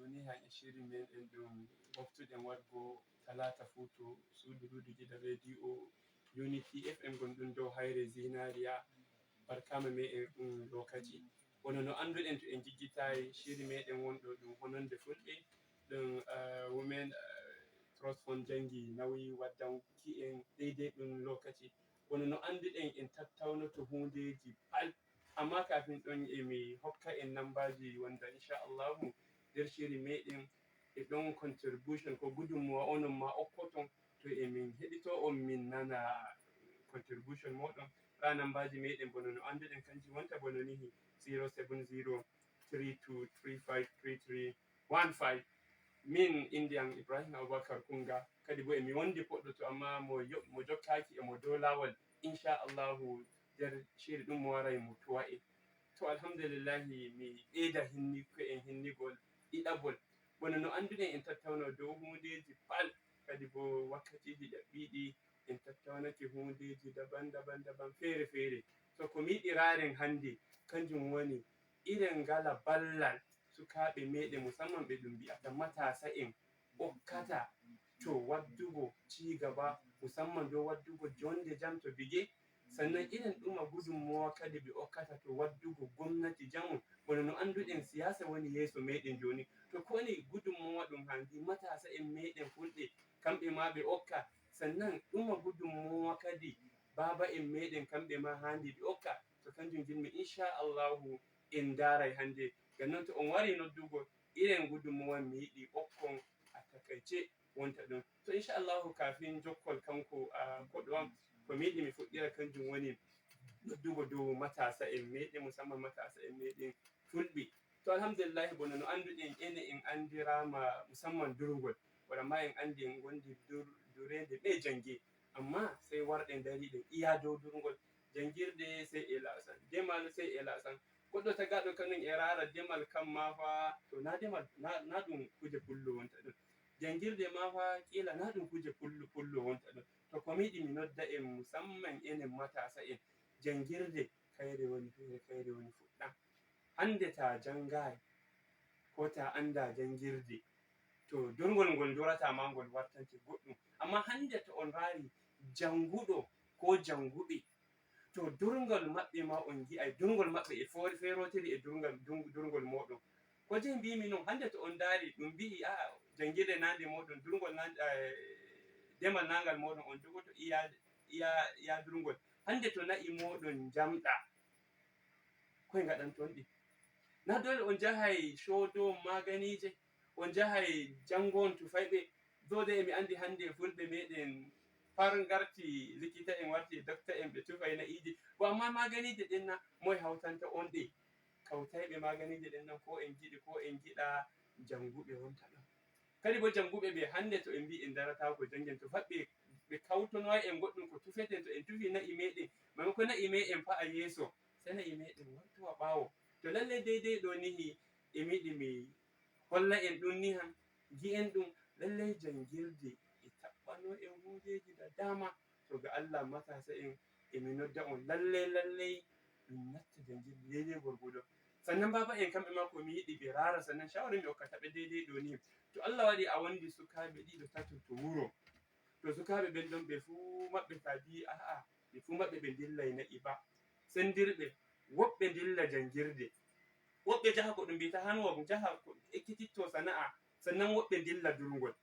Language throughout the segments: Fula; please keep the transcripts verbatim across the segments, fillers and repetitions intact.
Ni han e shiri meɗen ɗum moftuɗen waɗgo talaata fuu to suudu Ruudu Gida Radio Unity F M gonɗum dow Hayre Zinariya. Barkaama meɗen ɗum lokaci. Wano no annduɗen to en jiggitai shiri meɗen wonɗo ɗum hononde fulɓe, ɗum, eh, Women, eh, Trust Fund jangi nauyi waddanki en deydey ɗum lokaci. Wano no annduɗen en tattawnoto huundeeji pal. Amma kafin ɗon e mi hokka en nambaaji wonda insha Allahu nder shiri meɗen e ɗon contribution ko gudunmuwa onon ma okkoton to e min heɗito on min nana contribution moɗon. Ra nambaaji meɗen bono no annduɗen kanji wonta bono nihi: zero seven zero three two three five three three one five. Min inde am Ibrahim Abubakar Kunga, kadi bo e mi wondi poɗɗo to amma mo yo-, mo jokkaaki e mo dow laawol, insha Allahu nder shiri ɗum mo waray mo tuwa en. To alhamdulillahi mi ɓeyda hinni ko en hinnigol ɗiɗaɓol. Bono no annduɗen en tattawno dow huundeeji pal, kadi bo wakkatiiji ɗaɓɓiiɗi en tattawnake huundeeji daban daban daban feere feere. To ko mi yiɗi raaren hannde kanjum woni iren ngala ballal sukaaɓe meɗen musamman ɓe ɗum mbi'ata matasa en okkata to waddugo cigaba musamman dow waddugo jonde jam to bige. Sannan iren ɗuma gudunmowa kadi ɓe okkata to waddugo gomnati jamu. Bono no annduɗen siyasa woni yeeso meɗen jooni. To koni gudunmowa ɗum handi matasa en meɗen fulɓe kamɓe ma ɓe okka. Sannan ɗuma gudunmowa kadi baaba en meɗen kamɓe ma handi ɓe okka. To kanjum jinmi insha Allahu en ndaaray hannde. Ngam non to on wari noddugo iren gudunmowa mi yiɗi okkon a takaice wonta ɗum. To insha Allahu kafin jokkol kanko a koɗo am ko mi yiɗi mi fuɗɗira kanjum woni noddugo dow matasa en meɗen musamman matasa en meɗen fulɓe. To alhamdulillahi bono no annduɗen ene en anndirama musamman durngol. Wala ma en anndi en ngondi dur-, dureende ɓe jannge. Amma sey warɗen dariɗen iya dow durngol. Janngirde sey e laasan, demal sey e laasan. Goɗɗo tagaaɗo kanum e raara demal kam ma fa to na demal na, na ɗum kuje pullo wonta ɗum. Janngirde ma fa kiila na ɗum kuje pullo, pullo wonta ɗum. To ko mi yiɗi mi nodda en musamman enen matasa en. Janngirde kayre woni feere, kayre woni fuɗɗam. Hannde ta janngaay ko ta annda janngirde, to durngol ngol ndurata ma ngol wartante goɗɗum. Amma hannde to on raari jannguɗo ko jannguɓe, to durngol maɓɓe ma on ngi'ay durngol maɓɓe e foori feerotiri e durngol, dung-, durngol mooɗon. Ko jeyi mbimi non, hannde to on ndaari ɗum mbi'i, "A'a, janngirde nande mooɗon, durngol nande, eh, demal nangal mooɗon, on dogoto iya, iya, iya durngol." Hannde to na'i mooɗon njamɗa, koy ngaɗanton ɗi? Na dole on njahay coodo maaganiije, on njahay janngo on tufayɓe. Doode e mi anndi hannde fulɓe meɗen far ngarti likita en, warti dokta en, ɓe tufay na'iije. Bo amma maaganiije ɗen na, moy hawtanta on ɗe? Kawtayɓe maaganiije ɗen nan, ko en ngiɗi, ko en ngiɗa, jannguɓe wonta ɗon. Kadi bo jannguɓe ɓe hannde to en mbi'i en ndarataako janngen, to faɓɓe ɓe kawtonowa en goɗɗum ko tufeten, to en tufi na'i meɗen, maimakon na'i meɗen fa'a yeeso, sey na'i meɗen wartowa ɓaawo. To lallay deydey ɗo nihi e mi yiɗi mi holla en ɗum ni han, ngi'en ɗum lallay janngirde e taɓɓano en huundeeji da dama. To ga Allah matasa en e mi nodda on lallay, lallay ɗum natta janngirde deydey gorgodo. Sannan baaba en kamɓe ma ko mi yiɗi ɓe raara, sannan shawara mi okkata ɓe deydey ɗo ni. To Allah waɗi a wondi sukaaɓe ɗiɗo tato to wuro, to sukaaɓe ɓen ɗon ɓe fuu maɓɓe ta mbi'i a'a, ɓe fuu maɓɓe ɓe ndillay na'i ba. Sendirɓe, woɓɓe ndilla janngirde, woɓɓe njaha ko ɗum mbiyata hanwok, njaha ko ekkititto sana'a, sannan woɓɓe ndilla durngol.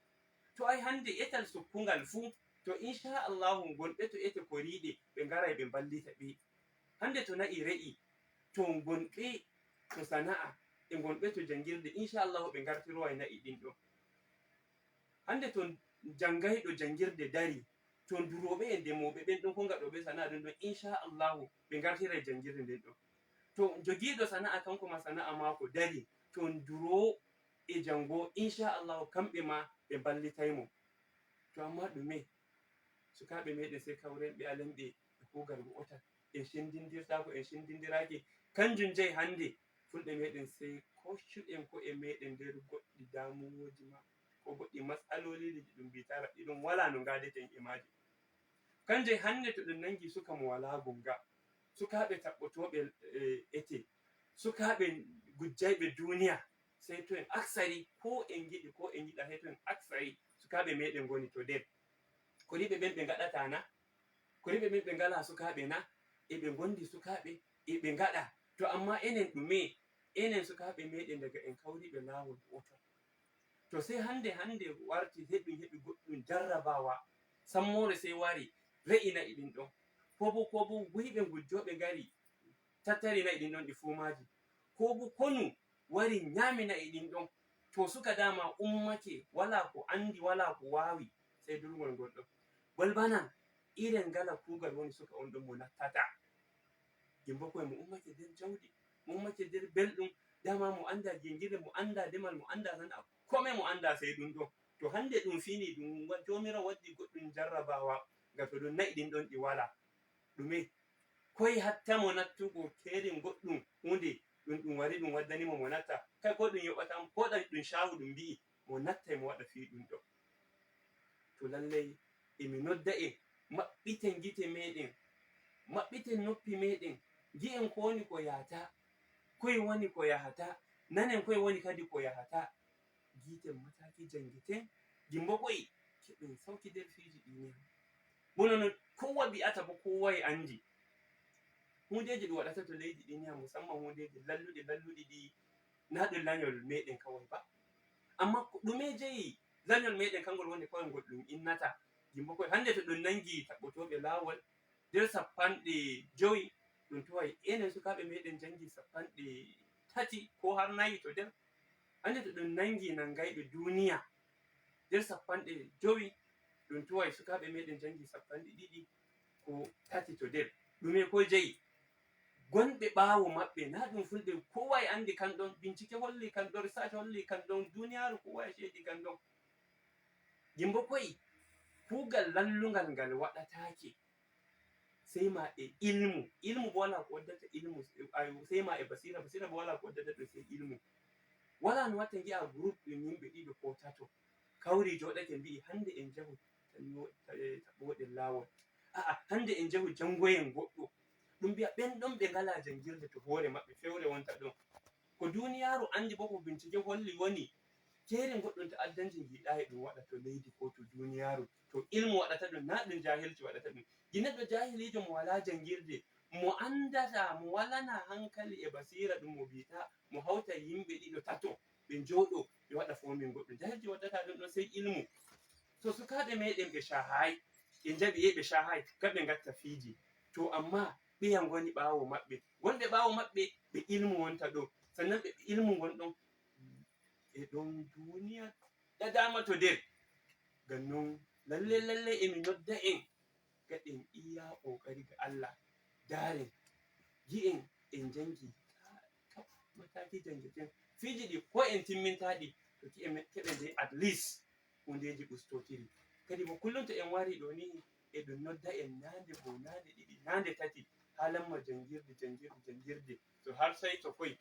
To ay hannde etal sukkungal fuu, to insha Allahu ngonɓe to ete koriiɗe, ɓe ngaray ɓe mballita ɓe. Hannde to na'i re'i, to ngonɓe to sana'a, e ngonɓe to janngirde, insha Allahu ɓe ngartiroway na'i ɗin ɗon. Hannde to janngayɗo janngirde dari, to durooɓe e ndemooɓe ɓen ɗon ko ngaɗooɓe sana'a ɗum ɗon, insha Allahu ɓe ngartiray janngirde nden ɗon. To jogiiɗo sana'a kanko ma sana'a maako dari, to duroowo e janngo, insha Allahu kamɓe ma ɓe mballitay mo. To amma ɗume? Sukaaɓe meɗen sey kawren ɓe alen ɓe e kuugal ngo'otal. En cendindirtaako, en cendindiraaki. Kanjum jeyi hannde fulɓe meɗen sey koccuɗen ko'e meɗen nder goɗɗi damuwooji ma ko goɗɗi matsaloliji ɗi ɗum mbitara ɗi ɗum wala no ngaadeten e maaji. Kanjum hannde to ɗum nangi suka mo wala gonga, sukaaɓe taɓɓotooɓe, eh, ete, sukaaɓe gujjayɓe duniya, sey to en aksari, ko en ngiɗi, ko en ngiɗa, sey to en aksari, sukaaɓe meɗen ngoni to nder. Ko ɗiɓe ɓen ɓe ngaɗata na? Ko ɗiɓe ɓen ɓe ngalaa sukaaɓe na? Eɓe ngondi sukaaɓe, eɓe ngaɗa. To amma enen ɗume? Enen sukaaɓe meɗen daga en kawri ɓe laawol woto. To sey hannde, hannde warti heɓi, heɓi goɗɗum jarrabawa, sammoore sey wari, re'i na'i ɗin ɗon. Ko bo, ko bo wuyɓe ngujjooɓe ngari, tattari na'i ɗin ɗon ɗi fuu maaji. Ko bo konu wari nyaami na'i ɗin ɗon. To suka dama ummake, walaa ko anndi, walaa ko waawi, sey durngol ngol ɗon. Bol bana, iren ngala kuugal woni suka on ɗon mo nattata. Gimbo koye mo ummake nder jawdi, mo ummake nder belɗum, dama mo annda jingirde, mo annda demal, mo annda sana'a, kome mo annda sey ɗum ɗon. To hannde ɗum fini, ɗum wa-, Joomiraawo waddi goɗɗum jarrabawa, ngam to ɗum na'i ɗin ɗon ɗi walaa. Ɗume? Koye hatta mo nattugo keerin goɗɗum huunde, ɗum, ɗum wari ɗum waddani mo mo natta. Kay ko ɗum yoɓata mo, ko ɗum, ɗum caawu ɗum mbi'i, mo nattay mo waɗa fii ɗum ɗon. To lallay emi nodda en, maɓɓiten gite meɗen, maɓɓiten noppi meɗen, ngi'en ko woni ko yahata, koye woni ko yahata, nanen koye woni kadi ko yahata. Giiten mataki janngiten, gimbo koye keɓen sawki nder fiiji ɗi ni. Bono no kowa wi'ata bo kowa e anndi. Huundeeji ɗum waɗata to leydi ɗi ni, musamman huundeeji lalluɗi, lalluɗi ɗi na ɗum lanyol meɗen kaway ba. Amma ko ɗume jeyi lanyol meɗen kangol woni kaway ngol ɗum innata. Gimbo koye hannde to ɗum nangi taɓɓotooɓe laawol nder sappanɗe jowi, ɗum taway enen sukaaɓe meɗen janngi sappanɗe tati ko har nayi to nder. Hannde to ɗum nangi nangayɓe duuniya nder sappanɗe jowi, ɗum taway sukaaɓe meɗen janngi sappanɗe ɗiɗi ko tati to nder. Ɗume ko jeyi? Gonɓe ɓaawo maɓɓe, na ɗum fulɓe, kowa e anndi kan ɗon, bincike holli kan ɗon, research holli kan ɗon, duuniyaaru kowa e ceedi kan ɗon. Gimbo koye, kuugal lallungal ngal waɗataake sey ma e ilmu. Ilmu bo walaa ko waddata ilmu, ayo, sey ma e basiira, basiira bo walaa ko waddata ɗum sey ilmu. Walaa no watta ngi'a groupe ɗum yimɓe ɗiɗo ko tato kawri jooɗake mbi'i hannde en njahu taɓɓoɗen laawol. A'a, hannde en njahu janngoyen goɗɗo. Ɗum mbi'a ɓen ɗon ɓe ngalaa janngirde to hoore maɓɓe, fewre wonta ɗon. Ko duuniyaaru anndi bo ko bincike holli woni, keeri goɗɗum to addanji ngiɗaayi ɗum waɗa to leydi ko to duuniyaaru. To ilmu waɗata ɗum, na ɗum jaahilci waɗata ɗum. Gi neɗɗo jaahiliijo mo walaa janngirde, mo anndata, mo walanaa hankali e basiira ɗum mo bi'ata, mo hawta yimɓe ɗiɗo tato, ɓe njooɗo, ɓe waɗa foomin goɗɗum. Jaahilci waɗata ɗum ɗon sey ilmu. To sukaaɓe meɗen ɓe caahaay, ɓe njaɓi e ɓe caahaay, kam ɓe ngatta fiiji. To amma ɓeya ngoni ɓaawo maɓɓe. Wonɓe ɓaawo maɓɓe, ɓe ilmu wonta ɗo. Sannan ɓe ilmu ngon ɗon, e ɗon duuniya ɗaɗaama to nder. Ngam non, lalle, lalle emi nodda en, gaɗen iya ƙoƙari ga Allah. Ndaaren, gi'en, en janngi, ka, ka, mataki janngeten. Fiiji ɗi, ko en timminta ɗi, to ki en keɓen dai at least, huundeeji ustotiri. Kadi bo kullum to en wari ɗo ni, e ɗum nodda en naande goo, naande ɗiɗi, naande tati, haalanma janngirde, janngirde, janngirde. To har sey to koy.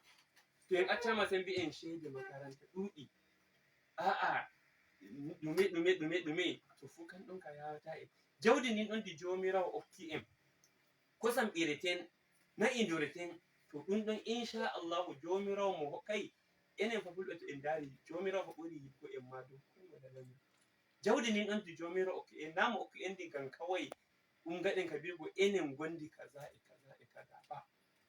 To en accaama sey mbi'en ceede makaranta ɗuuɗi. A'a, ɗume, ɗume, ɗume, ɗume, to fuu kan ɗon ka yahata en. Jawdi ndin ɗon ndi Joomiraawo okki en. Kosam ɓireten, na'i ndureten. To ɗum ɗon, insha Allahu, Joomiraawo mo hokkay. Enen fa fulɓe to en ndaari, Joomiraawo ko ɓuri yiɗgo en ma dow koy wala lanyol. Jawdi ndin ɗon ndi Joomiraawo okki en, na mo okki en ndi ngam kaway ɗum ngaɗen ka bi'go enen ngondi kaza e kaza e kaza ba.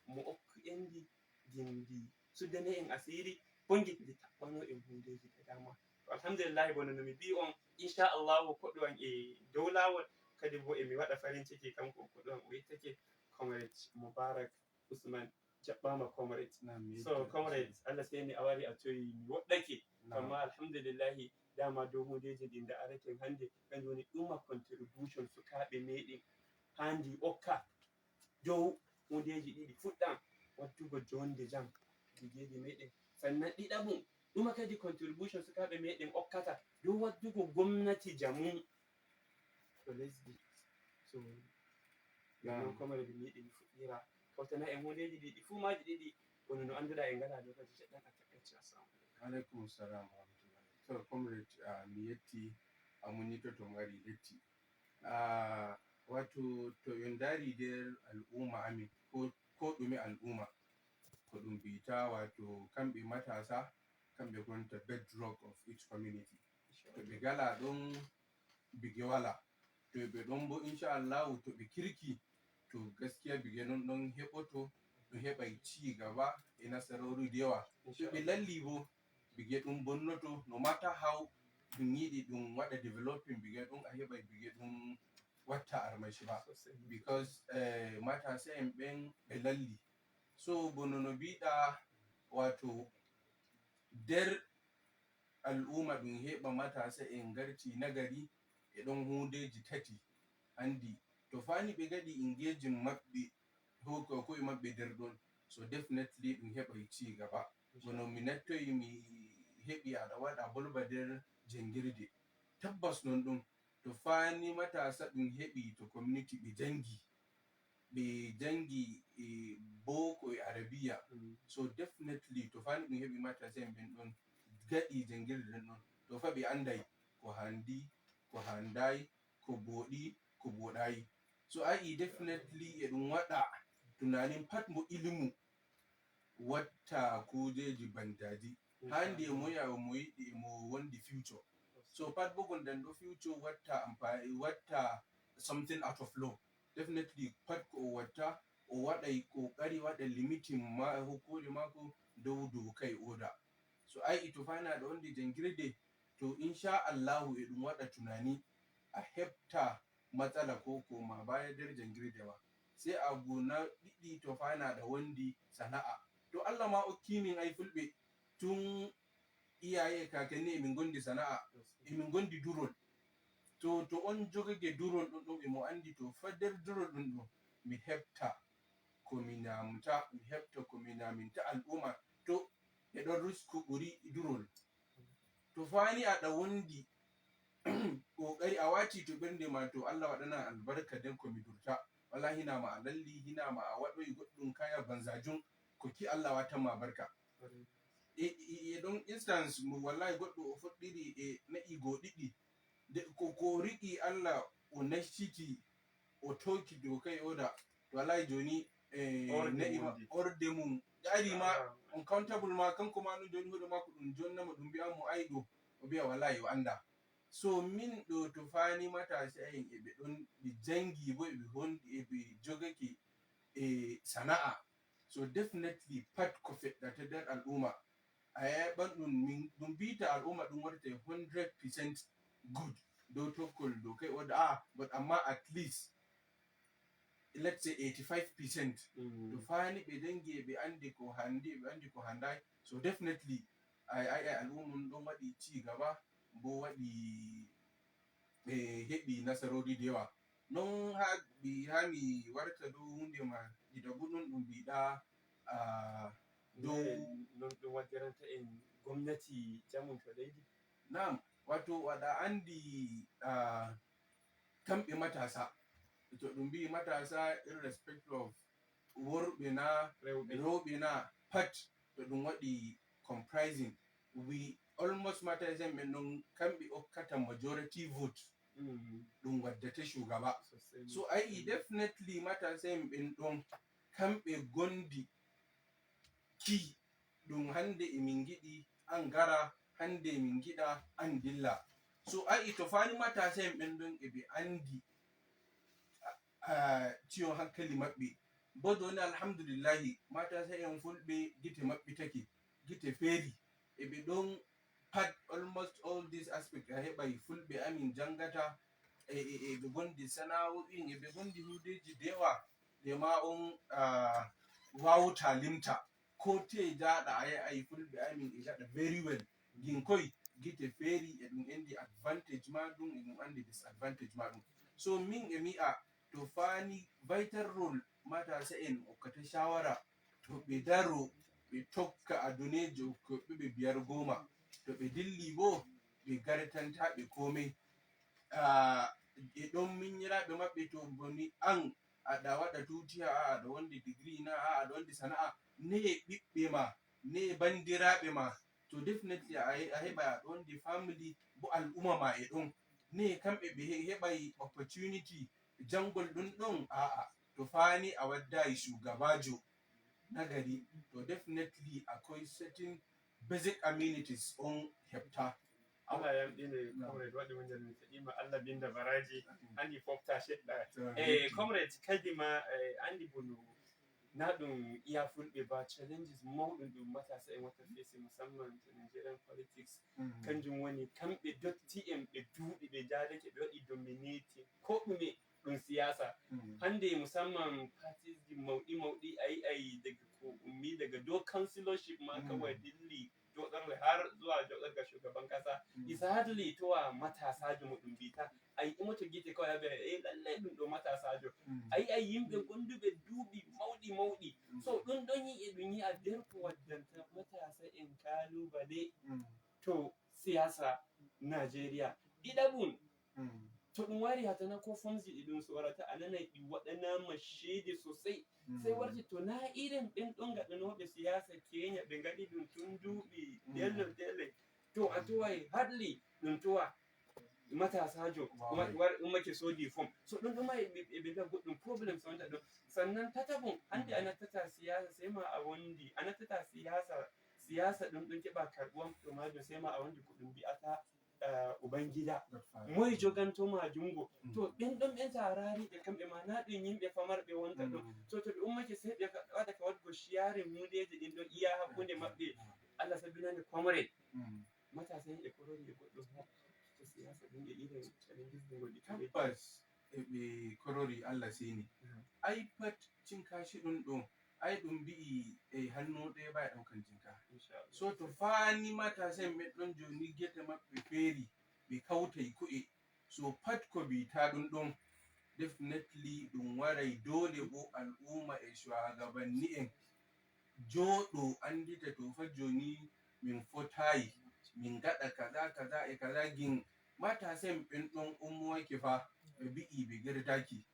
Mo okki en ndi ngam ndi suddane en asiiri, bongit ndi taɓɓano en huundeeji da dama. To alhamdulillahi, bono no mi bi'i on, insha Allahu, koɗo am e dow laawol, kadi bo emi waɗa farin ciki kanko koɗo am o yettake, Comrade Mubarak Usman. Jaɓɓaama, comrade. Naam, mi So, yettii. Comrade, Allah seni a wari a toyi mi woɗɗake. Naam. Amma alhamdulillahi, dama dow huundeeji ɗi ndaareten hannde, kanjum woni ɗuma contribution sukaaɓe meɗen haa ndi okka dow huundeeji ɗiɗi. Fuɗɗam waddugo jonde jam gigeeji meɗen. Sannan ɗiɗaɓum, ɗuma kadi contribution sukaaɓe meɗen okkata dow waddugo gomnati jamum to lesdi. So, Naam. Non comrade mi yiɗi mi fuɗɗira. Hawtana en huundeeji ɗiɗi fuu maaji ɗiɗi, kono no annduɗaa en ngalaa lokaci seɗɗan a takkacci. Assalamu aleykum. Aleykum salam wa rahmatullahi. To, comrade, ah, mi yetti a muññito to mari letti. Ah, wato to en ndaari nder al'umma amin, ko, ko ɗume al'umma, ko ɗum mbiyta, wato kamɓe matasa, kamɓe gonta bedrock of each community. To ɓe gala ɗon, bige wala. To ɓe ɗon bo, insha Allahu, to ɓe kirki, to gaskiya bige non ɗon heɓoto, ɗum heɓay ci gaba e nasarori da yawa. To ɓe lalli bo, bige ɗum bonnoto, no matter how ɗum yiɗi ɗum waɗa developing, bige ɗum a heɓay bige ɗum watta armashi ba. Because eh, matasa en ɓen ɓe lalli. So bono no biɗa, wato der al'umma ɗum heɓa matasa en garti nagari e ɗon hundeji tati. Handi to fani ɓe gaɗi engaging maɓɓe, hoko koye maɓɓe nder ɗon, so definitely ɗum heɓa ci gaba. Bono mi nattoyi mi heɓi aɗa waɗa bolba nder jangirde. Tabbas non ɗum, to fani matasa ɗum heɓi to community ɓe jangi, ɓe jangi e boko e arabiya. So definitely to fani ɗum heɓi matasa en ɓen ɗon gaɗi jangirde nden ɗon, to fa ɓe anday ko handi, ko handay, ko boɗi, ko boɗayi. So ayi definitely e ɗum waɗa tunanin pat mo ilimu watta kujeji bandaji. Handi e mo yawo mo yiɗi e mo wondi future. So pat bo gondanɗo future watta ampa watta something out of law. Definitely pat ko o watta, o waɗay kokari waɗa limiting ma hukkude mako dow dow kay oda. So ayi to fanaɗo on de jangirde, to insha Allahu e ɗum waɗa tunani a heɓta matsala ko koma baya nder jangirde ma. Sai a gona ɗiɗi to fanaɗa wondi sana'a. To Allah ma okki min ay fulɓe tun iyaye kakanni emin gondi sana'a, emin gondi durol. To to on jogage durol ɗum ɗum emo andi to fa nder durol ɗum ɗum mi heɓta ko mi nyamta, mi heɓta ko mi nyaminta al'umma. To e ɗon risku ɓuri durol. To fani aɗa wondi kokari a wati to ɓernde ma, to Allah waɗana albarka nder ko mi durta. Wala hinama a lalli, hinama a waɗoyi goɗɗum kaya banzajum, ko ki Allah watanma barka. E, e, e ɗon instance mo wallahi goɗɗo o fuɗɗiri e na'i go ɗiɗi. De ko, ko riɗi Allah o nacciti, o toki dow kay oda. To wallahi joni e Orde na'i ma, mum. Orde mum. Ɗari ma, ah, on countable ma, kanko ma ɗum joni huɗo makko ɗum jonnamo ɗum mbi'an mo ay ɗo. O mbi'a wallahi o anda. So min ɗo to fani matasa en e ɓe ɗon ɓe jangi bo e ɓe hondi e ɓe jogake e sana'a. So definitely pat ko feɗɗata nder al'umma. A yaɓan ɗum min ɗum bita al'umma ɗum waɗata hundred percent good. Dow tokkol dow kay oda, ah, but amma at least let's say eighty-five percent. Mm. To fani ɓe dangi ɓe andi ko handi, ɓe andi ko handai. So definitely ay, ay, ay al'umma ɗon waɗi ci gaba, bo waɗi ɓe heɓi nasarori da yawa. Non ha mi, ha mi warta dow hunde ma ɗiɗaɓu ɗum ɗum mbiɗa, ah, dow non ɗum waddiranta en gomnati jamum to leydi. Naam, wato waɗa andi, ah, kamɓe matasa. To ɗum mbi'i matasa irrespective of worɓe na rewɓe na pat, to ɗum waɗi comprising, we almost matasa en ɓen ɗon kamɓe okkata majority vote. Mm. Ɗum waddata shugaba. So ayi definitely matasa en ɓen ɗon kamɓe gondi ki ɗum hande emin giɗi an gara, hande emin giɗa an dilla. So ayi to fani matasa en ɓen ɗon eɓe andi ciwon hankali maɓɓe. Bo joni alhamdulillahi matasa en fulɓe gite maɓɓitake, gite feeri, eɓe ɗon pat almost all these aspect a heɓay fulɓe amin jangata e, e, e ɓe gondi sana'o'in e ɓe gondi hudeji dewa ɗe ma on ah, wawata limta. Ko te jaɗa a yahay fulɓe amin e gaɗa very well. Gin koy gite feeri e ɗum andi advantage ma ɗum e ɗum andi disadvantage ma ɗum. So min e mi'a to fani vital role matasa en okkata shawara to ɓe daro ɓe tokka adunejo ko ɓe ɓe biyar goma to ɓe dilli bo ɓe gartanta ɓe komai. Ah, e ɗon minyiraɓe maɓɓe to boni an aɗa waɗa tutiya a aɗa wondi digiri na a aɗa wondi sana'a ne ɓiɓɓe ma ne bandiraɓe ma to definitely a heɓa aɗa wondi family bo al'umma ma e ɗon ne kamɓe ɓe heɓay opportunity jangol ɗum ɗon a'a to fani a waddayi shugabajo nagari to definitely akwai certain basic amenities on heɓta. Allah yamɗine. Comrade, waɗi mo nder mi taƴima, Allah binda baraji. Andi fofta seɗɗa. E comrade, kadi ma, eh, andi bono na ɗum iya fulɓe ba challenges mawɗum ɗum matasa en watta fesi, musamman to Nigerian politics. Kanjum woni kamɓe dotti en ɓe duuɓi ɓe jaalake ɓe waɗi dominating ko ɗume ɗum siyasa. Hande musamman parties ji mawɗi mawɗi a yi'ay daga ko ummi daga dow councilorship ma kawai dilli joɗorle har zuwa joɗorga shugaban kasa. Is hardly towa matasajo mo ɗum mbita a yi'imo to gite kawai aɓe e lallai ɗum ɗo matasajo. A yi'ay yimɓe gonduɓe duuɓi mawɗi mawɗi. So ɗum ɗon yi'e ɗum yi'a nder ko waddanta matasa en kalubale to siyasa Nigeria. Ɗiɗaɓum, to ɗum wari hatana ko fomji ɗi ɗum sorata a nanay ɗi waɗanama ceede sosai. Sai warti to na irin ɓen ɗon gaɗanoɓe siyasa Kenya ɓe ngaɗi ɗum tun duuɓi delle delle. To a towai hardly ɗum towa matasajo ummake sodi fom. So ɗum ɗuma e ɓe mbiya goɗɗum problem sonta ɗon. Sannan tataɓum hande a nattata siyasa sai ma a wondi a nattata siyasa siyasa ɗum ɗum keɓa karɓuwa to majum sai ma a wondi ko ɗum mbi'ata ubangida. Moye jogantoma jungo? To ɓen ɗon ɓen ta rariɓe kamɓe ma na ɗum yimɓe famarɓe wonta ɗon. So to ɓe ummake sai ɓe waɗa ka waɗugo shiyare hundeji ɗin ɗon iya hakkunde maɓɓe. Allah sabbinande comrade. Matasa en e korori e goɗɗum ha to siyasa ɗum e irin challenges ɗi goɗɗi. Tabbas e ɓe korori Allah seni. Ai pat cinkashi ɗum ɗo ai ɗum mbi'i e hannu ɗaya baya ɗaukan cinka. So to fani matasa en ɓe ɗon joni gete maɓɓe feri ɓe kautai ku'e. So pat ko bita ɗum ɗon definitely ɗum warai dole bo al'umma e shugabanni en joɗo andita to fa joni min fotayi min gaɗa kaza kaza e kaza gin. Matasen ɓen ɗon ummoyake fa ɓe bi'i ɓe gerdaki.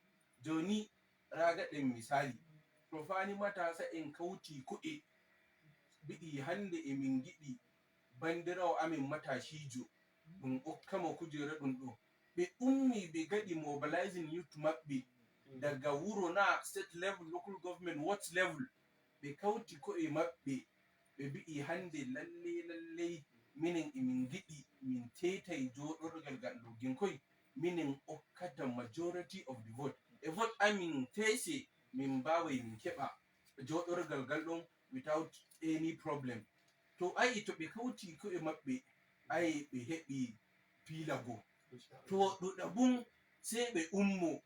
Joni raga ɗen misali to fani matasa en kauti kuɗe bi'i hande e min giɗi bandirawo amin matashijo ɗum okkamo kujera ɗum ɗo ɓe ummi ɓe gaɗi mobilizing youth maɓɓe daga wuro na state level local government what level ɓe kauti ko'e maɓɓe ɓe bi'i hande lalley lalley minen emin giɗi min teytay joɗorgal ngal ɗo ginkoy minen okkata majority of the vote e vote amin teyse min mbaway min keɓa joɗorgal ngal ɗon without any problem. To ayi to ɓe kauti ko'e maɓɓe ayi ɓe heɓi piila goo to ɗuɗa bun sey ɓe ummo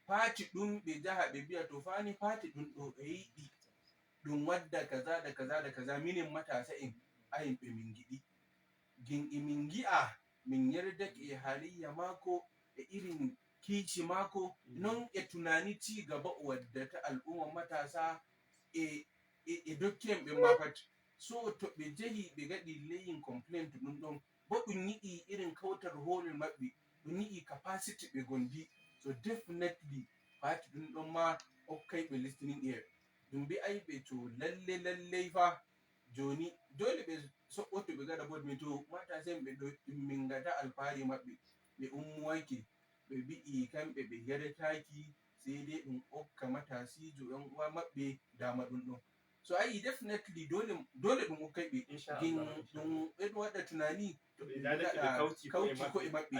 paati ɗum ɓe jaha ɓe mbiya to fani paati ɗum ɗo ɓe yiɗi ɗum wadda kaza da kaza da kaza minen matasa en ayin ɓe min giɗi gin emin gi'a min yerdake e halayya maako e irin kiici maako non e tunani ci gaba o waddata al'umma matasa e e dotti en ɓen ma pat so to ɓe jehi ɓe gaɗi layin complaint ɗum ɗon bo ɗum yiɗi irin kawtal hoolel maɓɓe ɗum yiɗi capacity ɓe gondi so definitely paati ɗum ɗon ma okkay ɓe listening ear ɗum mbi'ay ɓe to lalle lalley fa joni dole ɓe soɓɓoto ɓe gaɗa bot mi to matasen ɓe ɗo min gada alfahari maɓɓe ɓe ummuwayke ɓe mbi'i kamɓe ɓe yaretaaki sey dey ɗum okka matasiijo en uwa maɓɓe dama ɗum ɗon so a yi definitely dole dole ɗum okkay ɓe gin ɗum ɓe ɗum waɗa tunani to ɓe kawti ko'e maɓɓe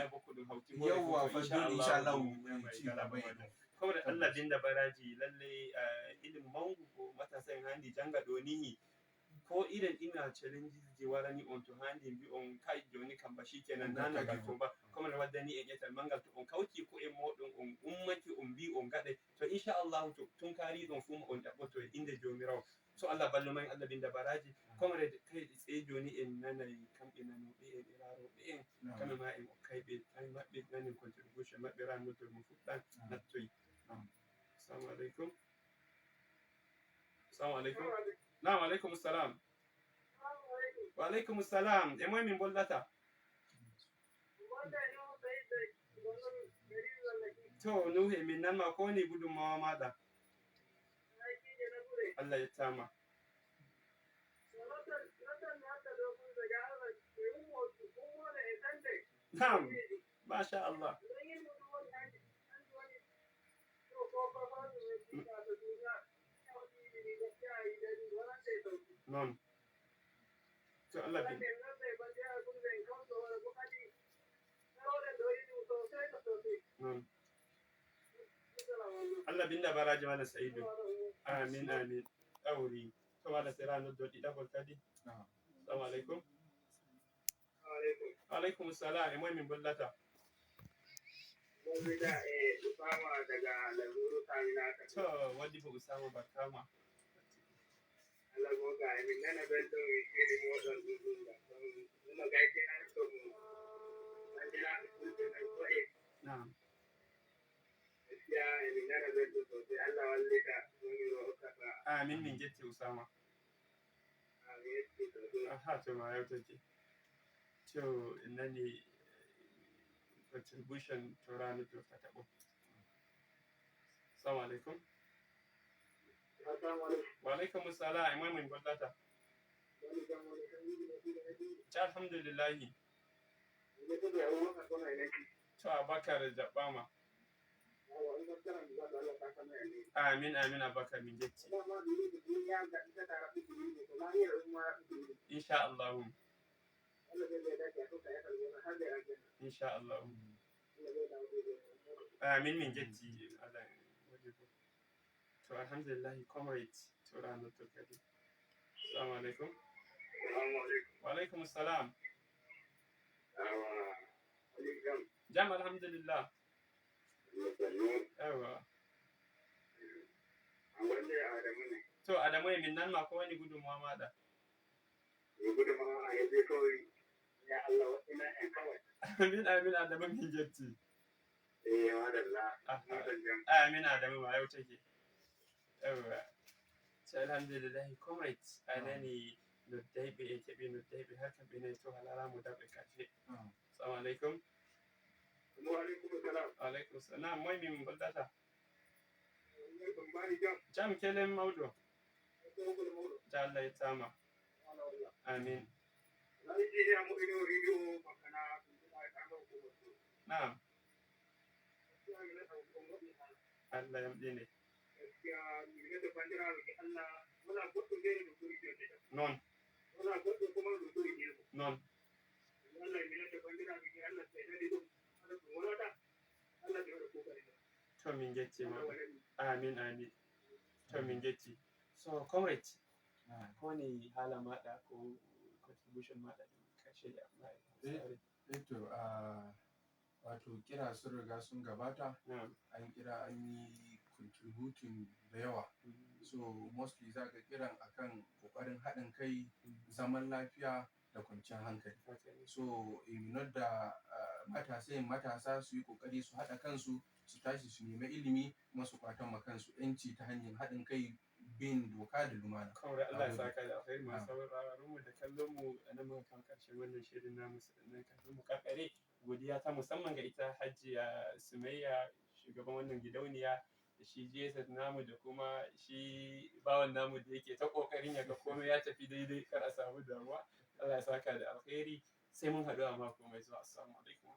yawwa fa dole inchallahu ci gaba e ɗum kawre allah binda baraji lalley ilimu mangu ko matasa en handi janga ɗo nihi ko iren ɗima challenges ji warani on to handi mbi on kai joni kam ba shikenan nana ngal to ba comme no waddani en ƴetal mangal to on kawti ko e moɗon on ummaki on mbi on gaɗe to inchallahu to tunkariɗon fu on ɗaɓɓoto e inde jomirawo so allah ballo ma en allah binda baraji comrade kay sey joni en nanay kamɓe nanoɓe en e laroɓe en kamɓe ma en okkay ɓe tawi maɓɓe nanen contribution maɓɓe ran noddoy mo fuɗɗan nattoy assalamu aleykum Assalamu alaikum. Na'am alaikum salam. Wa alaikum salam. E moy min bollata? To nuhe min nan ma ko ni gudunmawa maɗa. Allah yettama. Na'am. Masha Allah. Non. Allah bin. Non. Allah binda baraji malam Sa'idu. Amin, amin. Ɗawri. To wala sera noddo ɗiɗaɓol kadi. Assalamu alaikum. Wa alaikum salam. E moy min bollata? Bollita e Usama daga Lazuru Saminaka. To, waddi ko Usama Barkama. Allah mo ga e min nana belɗo e kiri moɗon ɗum ɗum ɗum. Ɗum no gayti an to mo. Andira ɗum ɗum ɗum ɗum. Naam. Gaskiya e min nana belɗo sosai. Allah wallita. Ɗum no hokkata. Amin, min jetti Usama. Aha, to ma yawtake. To en nani contribution to rano to fata ɓo. Assalamu alaikum. Wa alaikum salam. E moy min gollata? Ca alhamdulillahi. To Abakar jaɓɓama. Amin, amin, Abakar, min jetti. Insha Allahu. Insha Allahu. Amin, min jetti. Allah. To, alhamdulillahi, comrade, to rano to kadi. Assalamu alaikum. Wa alaikum salam. Jam, alhamdulillah. Ewa. To, Adamu e min nan ma ko woni gudunmawa maɗa? Amin, amin, Adamu min jetti. Amin, Adamu ma yawtake. Ewa. So, alhamdulillahi, comrade, a nani noddayɓe e keɓi noddayɓe har kamɓe nayi to halaramu daɓɓe kafe. Assalamu alaikum. Wa alaikum salam. Wa alaikum salam. Moy min gollata? Jam kelen mawɗo. Ja Allah yettama. Amin. Naam. Allah yamɗine. Non. Non. To min jetti ma. Amin, amin. To min jetti. So, comrade, ko woni haala maɗa, ko contribution maɗa ɗum karshe ya? Eh, eh, to, ah, wato kira sun riga sun gabata, an kira an yi contributing da yawa. So, mostly za ka kiran akan ƙoƙarin haɗin kai, zaman lafiya, da kwanciyar hankali. So, eh, not da, ah, matasa, yin matasa su yi ƙoƙari su haɗa kansu, su tashi su nemi ilimi, kuma su kwatan ma kansu ƴanci ta hanyar haɗin kai, bin doka da lumana. Kawai Allah ya saka da alkhairi. Masu sauraron mu da kallon mu, a nan muka kawo ƙarshen wannan shirin namu, sannan kafin mu karkare, godiya ta musamman ga ita Hajiya Sumayya, shugaban wannan gidauniya, da shi G S namu da kuma shi bawan namu da yake ta ƙoƙarin ya ga komai ya tafi daidai kar a samu damuwa. Allah ya saka da alkhairi. Sai mun haɗu a mako mai zuwa. Assalamu alaikum.